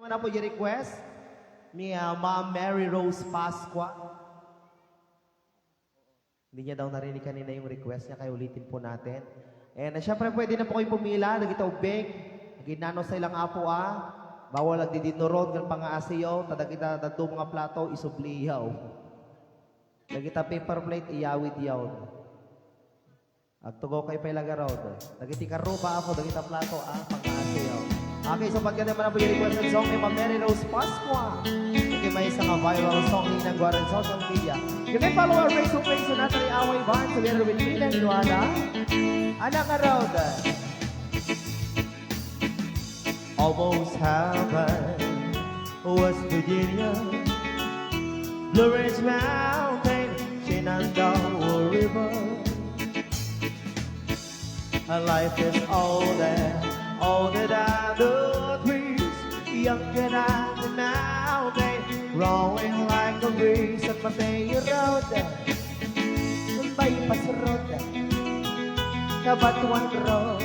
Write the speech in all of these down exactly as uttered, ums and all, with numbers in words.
Ano po yung request? Ni, ah, Ma'am Mary Rose Pascua. Hindi niya daw narinig kanina yung request niya, kaya ulitin po natin. And, ah, syempre, pwede na po kayo pumila. Dagita ubing. Aginano sa ilang apo, ah. Bawal agdidinurod ng pangaasiyaw. Ta dagita dadto nga plato, isubliyaw. Dagita paper plate, iyawid yaw. Agtugaw kayo pay la garud. Dagiti karruba, apo, dagita plato, ah, pangaasiyaw. Okay, so pagkada man po yung requested song ni Ma'am Mary Rose Pascua. Iti maysa nga viral song ni nagwaran social media. You can follow our Facebook page, Sonata ni Away Band, together with Eden Luana. Anak nga road. Almost heaven, West Virginia, Blue Ridge Mountain, Shenandoah River. Life is older, older than the trees, younger than the mountain, growing like a breeze. San Mateo Road, Bypass Road, Cabatuan Road,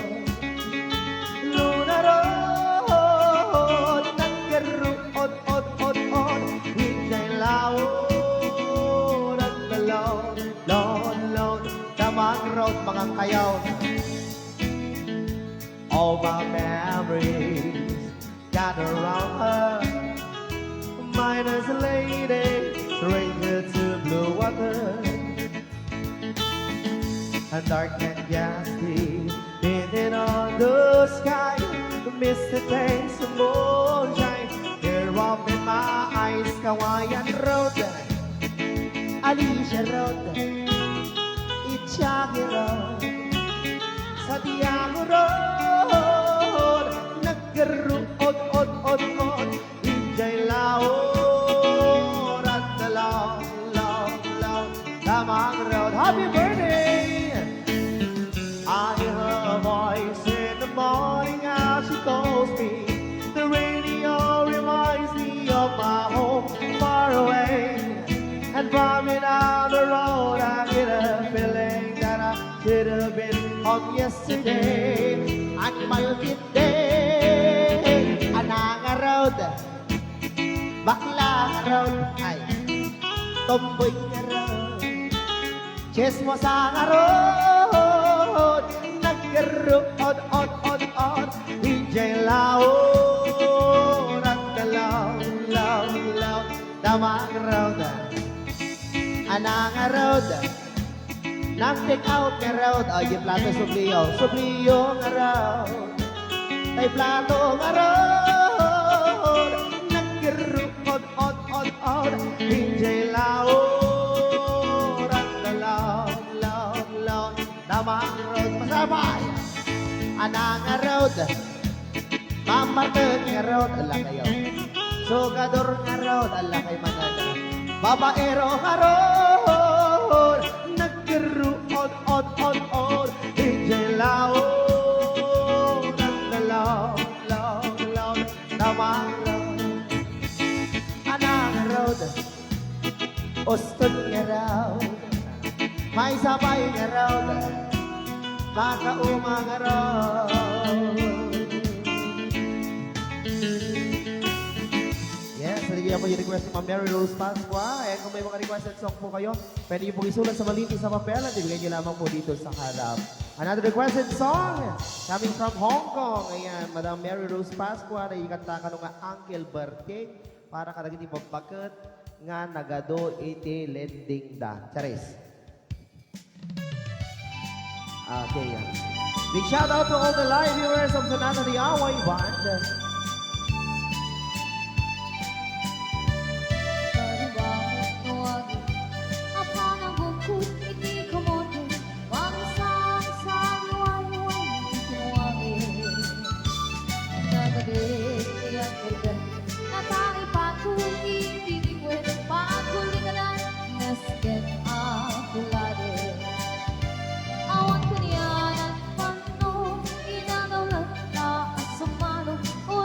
Luna Road, nagkaruod, od, od, od, idiay laod, agbalod, lod, lod, Damang Road, mga kayaw. All my memories gather round her. Minus a lady, stranger to blue water. And dark and gassy, painted on the sky. Misty taste of moonshine, tear up in my eyes. Kawayan Road, Alicia Road, Itiagi Road, Santiago Road, nagkaruod, od, od, od, idiay laod, at the long, long, long, Damang Road. Happy birthday! I hear her voice in the morning as she calls me. The radio reminds me of my home far away. And driving down the road, I get a feeling that I should have been home yesterday. Animal Kid Day, Ananga Road. Bakla nga road, ay, tomboy nga road, chismosa nga road, nagkaruod, od, od, od, idiay laod, at the long, long, long, Damang Road, Ananga Road. Nang take out nga road, ay, di plato subliyo, subliyo nga road. Tay plato nga road, nagkiruod, od, od, od, idiay laod, at the long, long, long, Damang Road, masabay. Ananga Road, Mamateng nga road, ala kayo. Sugador nga road, ala kayo manan. Babaero nga road, nagkiruod, od, od, od, idiay laod, naglalawlaw, namarod. Ananga Road, Uston nga road, Maysabay nga road, Makauma nga road. Yes, thank you po yung request ni Ma'am Mary Rose Pascua. And kung may mga requested song po kayo, pwede niyo pong isulat sa malinis na papel at ibigay niyo lamang po dito sa harap. Another requested song coming from Hong Kong. Ayan, Madam Mary Rose Pascua, na ikanta kano nga Uncle Berting. Para kadagiti babbaket nga nagadu iti lending da. Charis. Okay. Big shout out to all the live viewers of Sonata ni Away Band. Nagabit ti angkelda, natangipatko iti ngikuen, pagkulinganan, nasken a kulade. Awan kanian agpanno, inagaw latta a sumano, o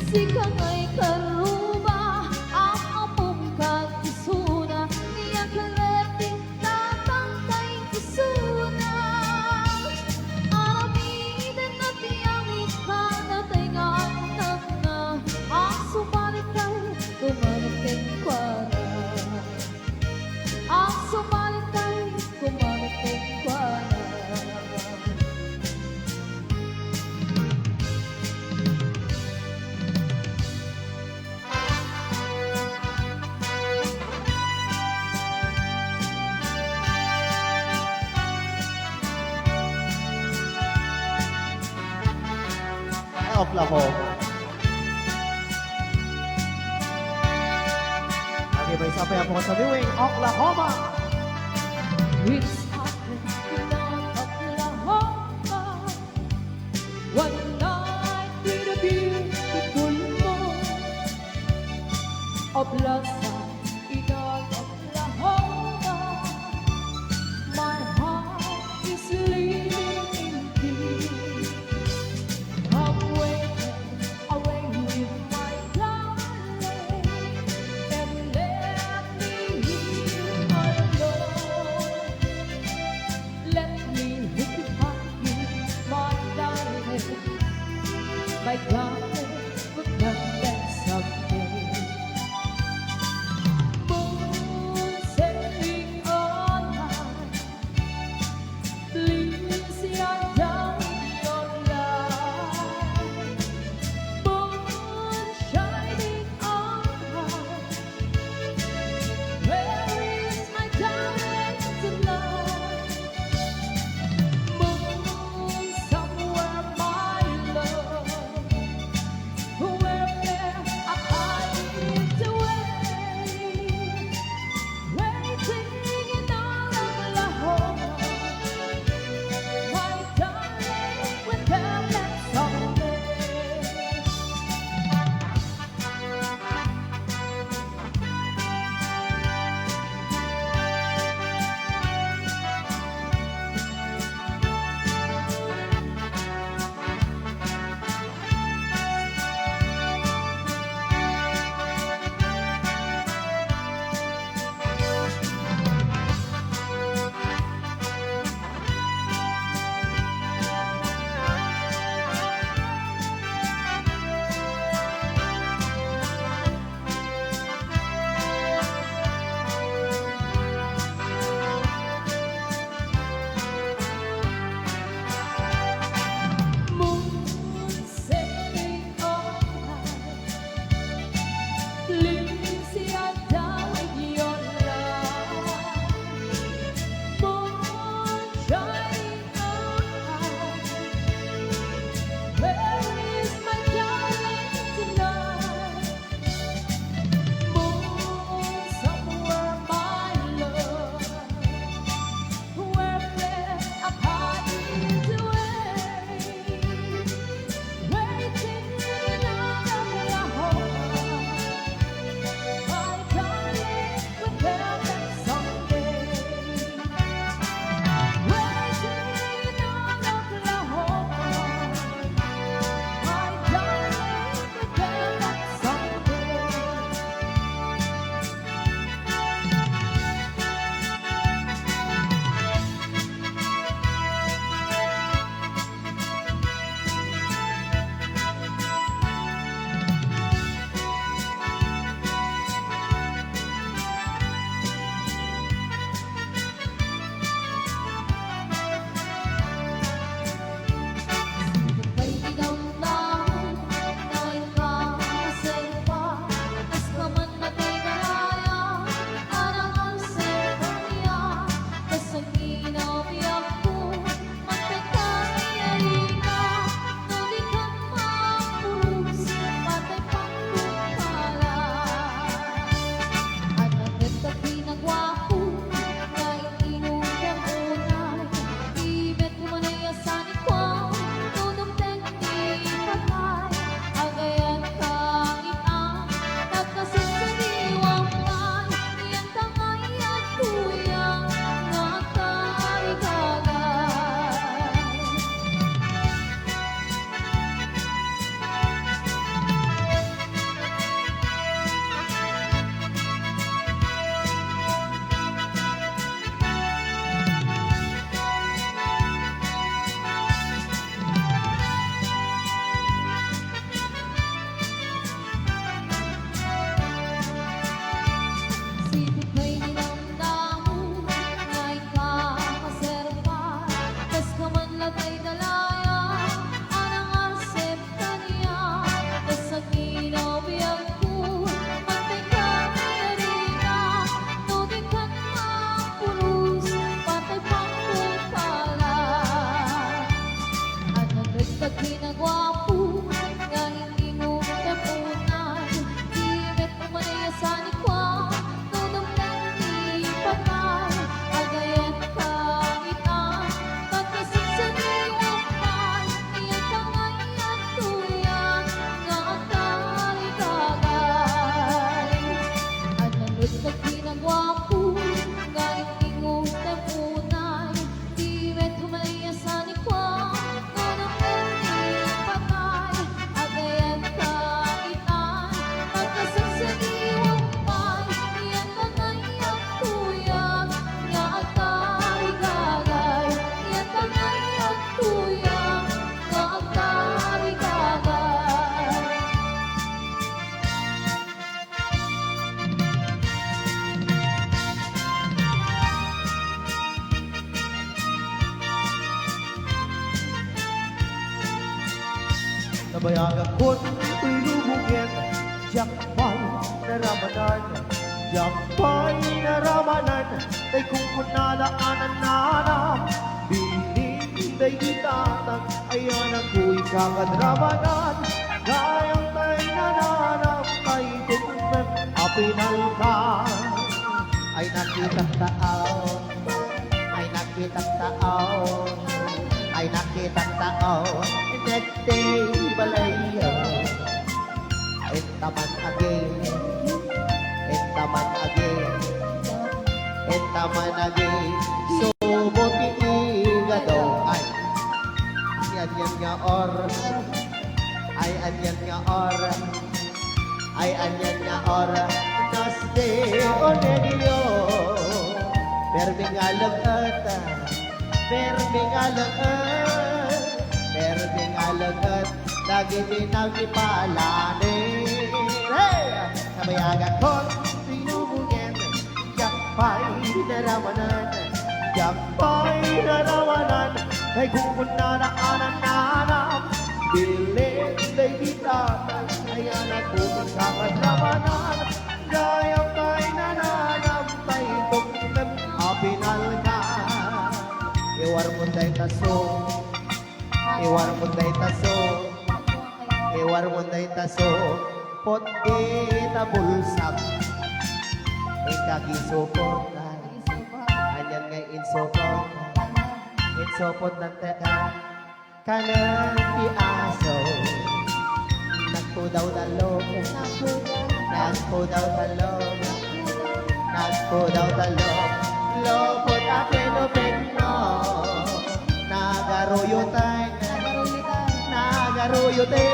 Sika ngay karuba, am-ammom kad isuna, ni Uncle Epi, tatang tay isuna. Aramiden na ti amin, kada tay nga annakna, a sumaritay, kumanak kenkuana. A sumaritay, kumanak kenkuana. Oklahoma. Okay, may isa pa yan po sa New Wing, Oklahoma. It's happening in Oklahoma. One night with a beautiful moon. A blossom in Oklahoma. My heart is living in peace. Come away, away with my darling, and let me hear my love. Let me hook you, my darling, my darling, would not that someday? Bayagakon toy lubongen, diak pay naramanan, diak pay naramanan, tay kunkunada a nananam, bilin daydi tatang, ayanakon ikadramanan, gayam tay nananam, tay tukmem a pinalka. Ay nakitak tao, ay nakitak tao, ay nakitak tao, dagiti balayyo. Intaman agi, intaman agi, intaman agi, subot ti igado. Ay, yan, yan nga or. Ay, anian nga oras? Ay, anian nga oras? Nasdi o negyo. Permi nga leket, permi nga leket, permi nga leket, dagiti nagipalani. Hey! Kabayagakon, tinubongen, diak pay naramanan, diak pay naramanan, tay kunkunada a nananam, bilin daydi tatang, ayanakon ikadramanan, gayam tay nananam, tay tukmem a pinalka. Iwarmon dayta so, iwarmon dayta so, iwarmon dayta so, pot dita bulsak. Inka gisupot. Anian nga insupot? Insupot dayta ka. Kanen ti aso. Nagpudaw ta lobet. Nagpudaw ta lobet. Nagpudaw ta lobet. Lobet a pino-pino. Nagaruyot ay. Nagaruyot ay.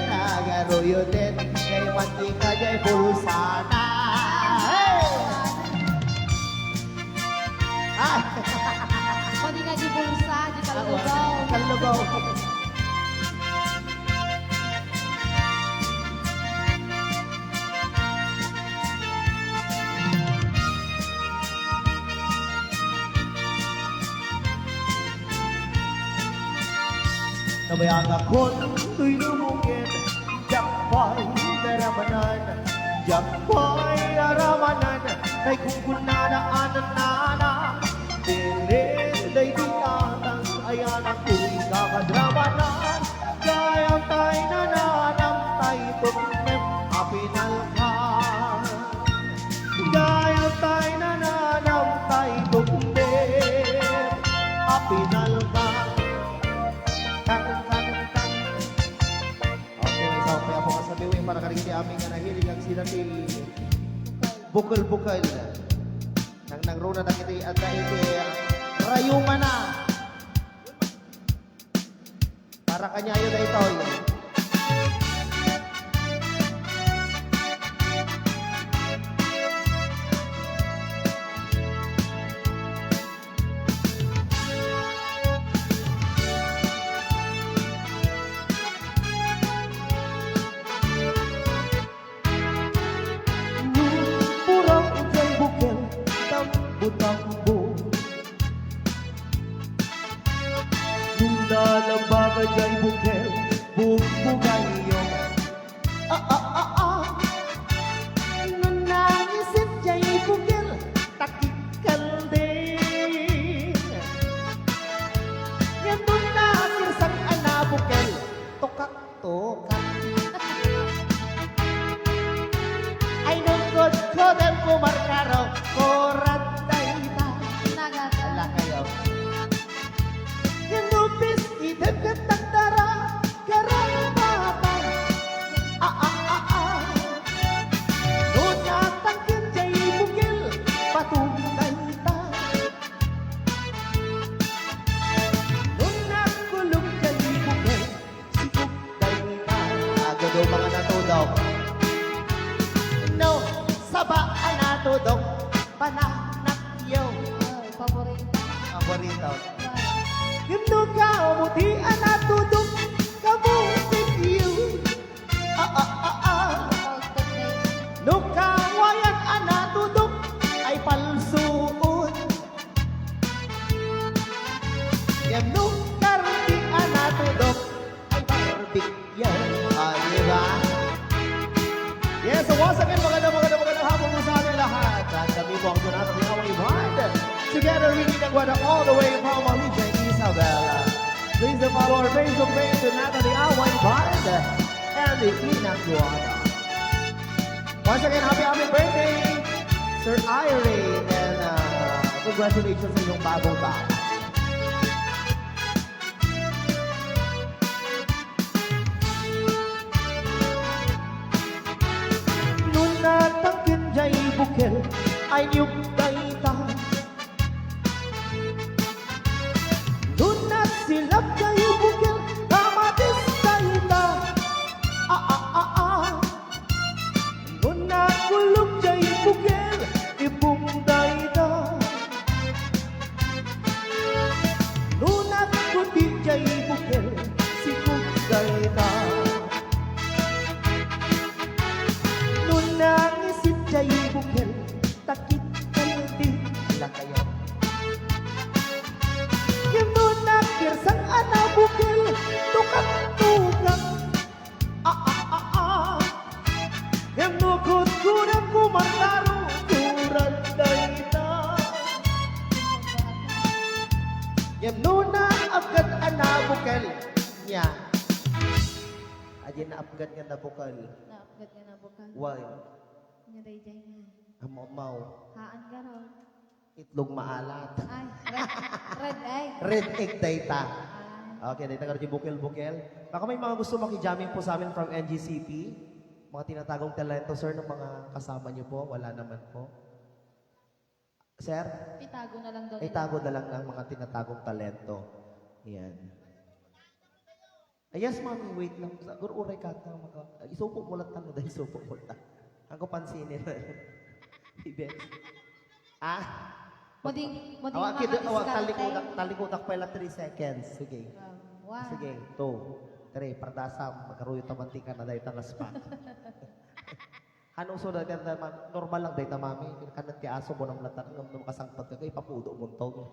Nagaruyot ay. Kay mantika jay bulsana. Hey! Ah! Padi nga di bulsa, di kallugaw. Kallugaw. Kabayagakon toy lubongen, diak pay naramanan, diak pay naramanan, tay kunkunada a nananam, bilin daydi tatang, ayanakon ikadramanan, gayam tay nananam, tay tukmem a pinalka. Gayam tay nananam, tay tukmem a pinalka. Tang, tang, tang. Okay, may isa pay apo nga sabiwi para kadagiti amin nga nahilig agsida ti bukel-bukel. Nang nangruna dagiti adda iti rayumana. Para kaniayo daytoy. Purang jay bukel, tambo-tambo. Nung nalabag jay bukel, bugbugayyo. Ah, ah, ah, ah. Nung nangisit jay bukel, takikalding. Ngem nung nasirsak a nabukel, tukak Tukan. Ay, nung kudkudem kumarkaro, kurat dayta. Nagata. Ala kayo. Yan nupis, idagkat tagdara, karapatan. Ah, ah, ah, ah. Nung natangken jay bukel, patum dayta. Nung nagkulong jay bukel, Sikog dayta. Agado mga natudok. No, saba a natudok, pananakyo. Ay, paborito. Paborito. Ngem no kamuti a natudok, kamutikyo. Ah, ah, ah, ah. No kawayan a natudok, ay palsuon. Ngem no karti a natudok, ay, Once again, magandang, magandang, magandang hapon po sa ating lahat. At kami po ang Sonata de Away Band. Together, we meet Aguada all the way from Olivia, Isabela. Please do follow our Facebook page, Sonata de Away Band, and the Inang Aguada. Once again, happy, happy birthday, Sir Irene, and, uh, congratulations sa inyong bagong taon. No natangken jay bukel, ay niyog dayta. No nasilap jay bukel, kamatis dayta. Ah, ah, ah, ah. No nakulog jay bukel, ibong dayta. No nagputi jay bukel, sikog dayta. No nangisit jay bukel, takit kaldi, lakayan. Ngem no nakirsang a nabukel, tukak-tukak. Ah, ah, ah, ah. Ngem no kudkudan, kumartaro, kuran dayta. Ngem no naapgad a nabukel, nia. Adi naapgad nga nabukel. Naapgad nga nabukel. Why? Nga daydiay nga. Amaw-amaw. Haan garud. Itlog maalat. Ay, red, red egg. Red egg dayta. Ay. Okay, dayta nga bukel-bukel. Baka may mga gusto makijamming po sa amin from N G C P. Mga tinatagong talento, sir, ng mga kasama niyo po. Wala naman po. Sir? Itago na lang daw nila. Itago na lang ng mga tinatagong talento. Yan. Ah, yes, mami, wait lang. Siguro uray ka ta, maka-, isupo mo lang ta, no, dahil isupo mo lang ta. Ako pansinin. Ibe. Ah? Mading-, mading awa, kida-, awa, makadiskarte. Talikudak, talikudak pa ila three seconds. Sige. Um, one. Sige, two, three. Pardasam, magaruyot naman ti ka na dahil tanas pa. Ano, so, dati, dati, ma-, normal lang dayta, mami. Kanen ti aso, kunam latta, ngem no makasangpet ka, ipapudo mo 'ton.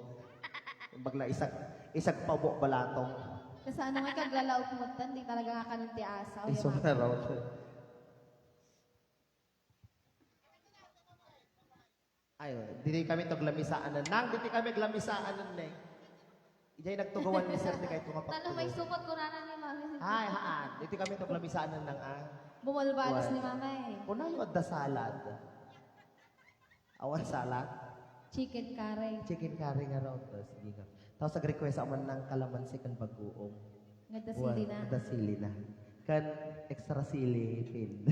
Bagla, isag-, isagpabo balatong. Kasano nga kaglalaok mo 'ton, di talaga nga kanen ti aso, iso mami. Na raw. Ay, ditoy kami to aglamisaan, nang, ditoy kami aglamisaan, ne. Idiay nagtugawan ni sir, ti kayto nga pagtugaw. Tano, may supat ko na ni mami. Ay, haan. Ditoy kami to aglamisaan, nang, ah. Bumalbalos ni mama, eh. Kunayo, adda salad. Awan salad? Chicken curry. Chicken curry nga raw. O, sige nga. Tapos nag-request ako man ng kalamansi kan bagoong. Nga adda sili na. Nga adda sili na. Kan extra sili, pin.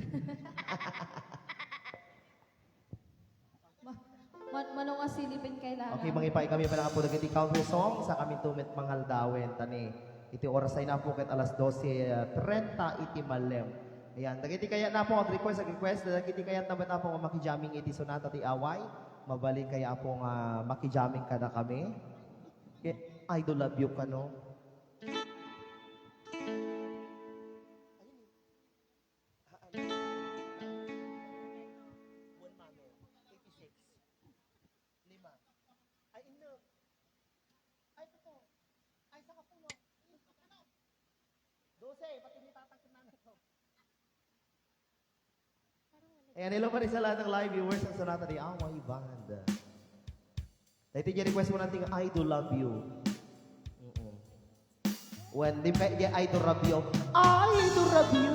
Ma-, man-, mano nga silipin kailangan? Okay, mangipaay kami pala nga po dagiti country songs a kami met nga aldawen, ta ni iti orasay na po ket alas dose trenta iti malem. Ayan, dagiti kayat na po, ag-request, ag-request, dagiti kayat na met po nga makijamming iti Sonata ti Away, mabalin kaya po nga makijamming kada kami. Ke-, I do love you kano. Ah, ano? One mami. Eighty-six. Lima. Ay, inno. Ay, pito. Ay, saka pulo. Dose, pati ni tatang kinana to. Ayan, hello pa rin sa lahat ng live viewers ng Sonata de Away Band. Dahil ti request mo natin, "I do love you." Mm-mm. When di pa, di, "I do love you." "I do love you."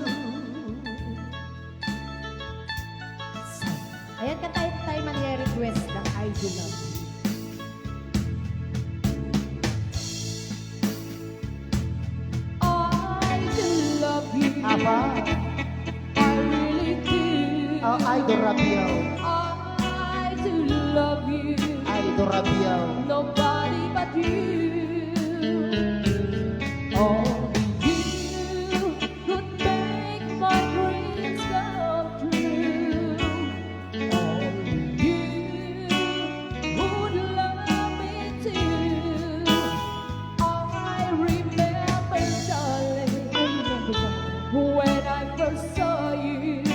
Ayan, kanta tayo man yung request ng "I do love you." I do love you. Apa? I really do. Oh, I do love you. I do love you. I do love you. Nobody but you. Only you could make my dreams come true. Only you would love me too. I remember, darling, when I first saw you,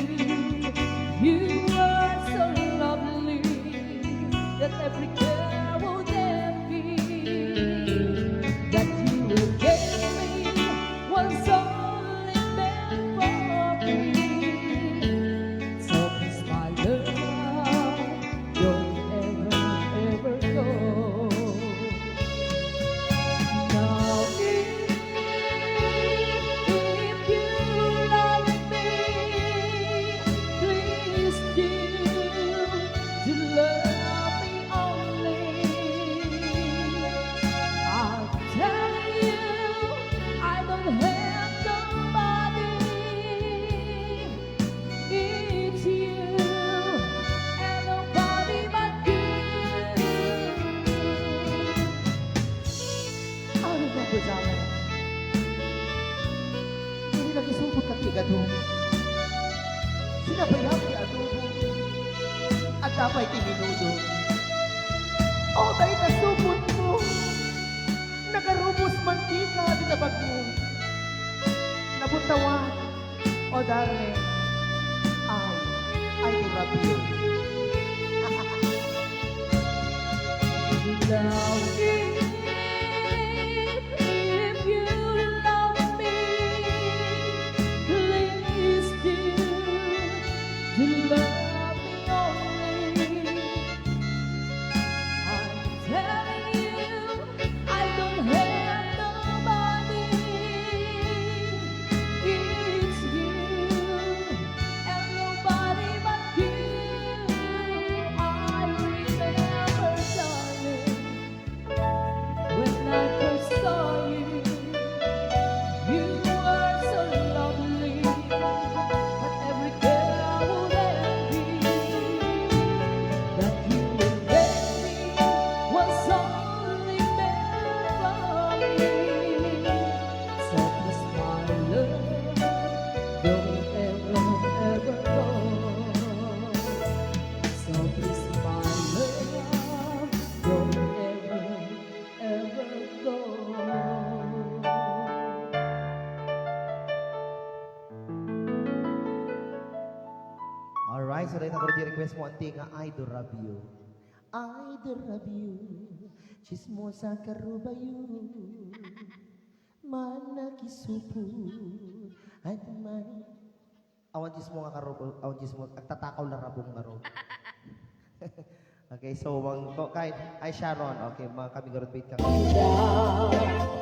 you were so lovely that every girl would envy. That you gave me Sinabayat ti adobo. Adda pay ti menudo. O, dayta supotmo. Nagarubos mantika ti tabagmo. Nabuntawa. O, darling. Ay, ay, di rabio. Love me if you love me, please do, do love me only. I'm telling you, I don't have nobody. It's you and nobody but you. I remember, darling, when I first saw you, you were so lovely. But every day I would envy that you and me was only meant for me. So please, my love, don't ever, ever go. So please, my love, don't ever, ever go. Alright, so dayta ngarud ti request mo, anti, nga I do love you. I do love you. Chismosa karubayo. Manakisupo. At man. Awan chismo nga karubo, awan chismo, agtatakaw la rabong ngarud. Okay, so, Mang, ko, kay, ay, Sharon, okay, mga kami garud bait ka. Ida,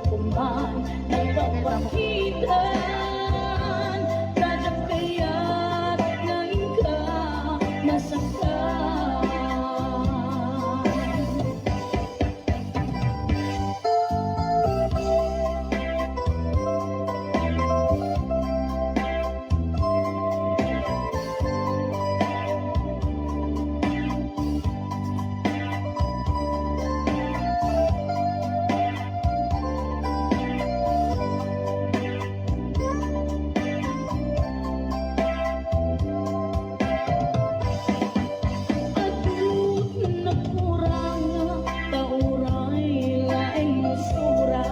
kuman, nagpapakitan, kadagkayat, nga inka, masaktan. Adu nagkurang, ta uray laeng masura,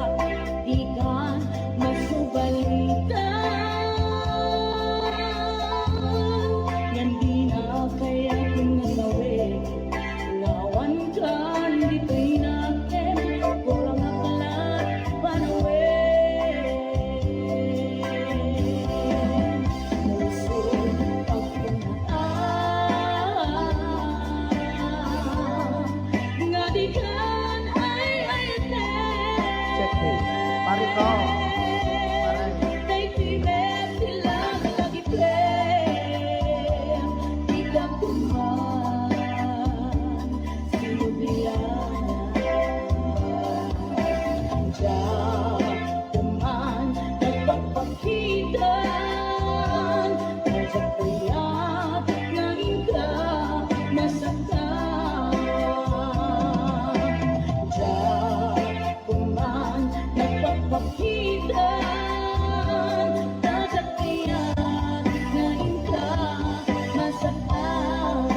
dikan masubalitan. Ngem dina kayat nga sawen, nga awankan ditoy nakem, kurang aklat panawen. Puso, pagkunaan, nga dikan ay-ayaten. Check it. Pare ko. Pare. Daytoy met ti laglagipen, dika kuman sinublian. Diak man nagpagpakitan, kadagkayat nga inka masaktan. Diak kuman nagpagpakitan, kadagkayat nga inka masaktan.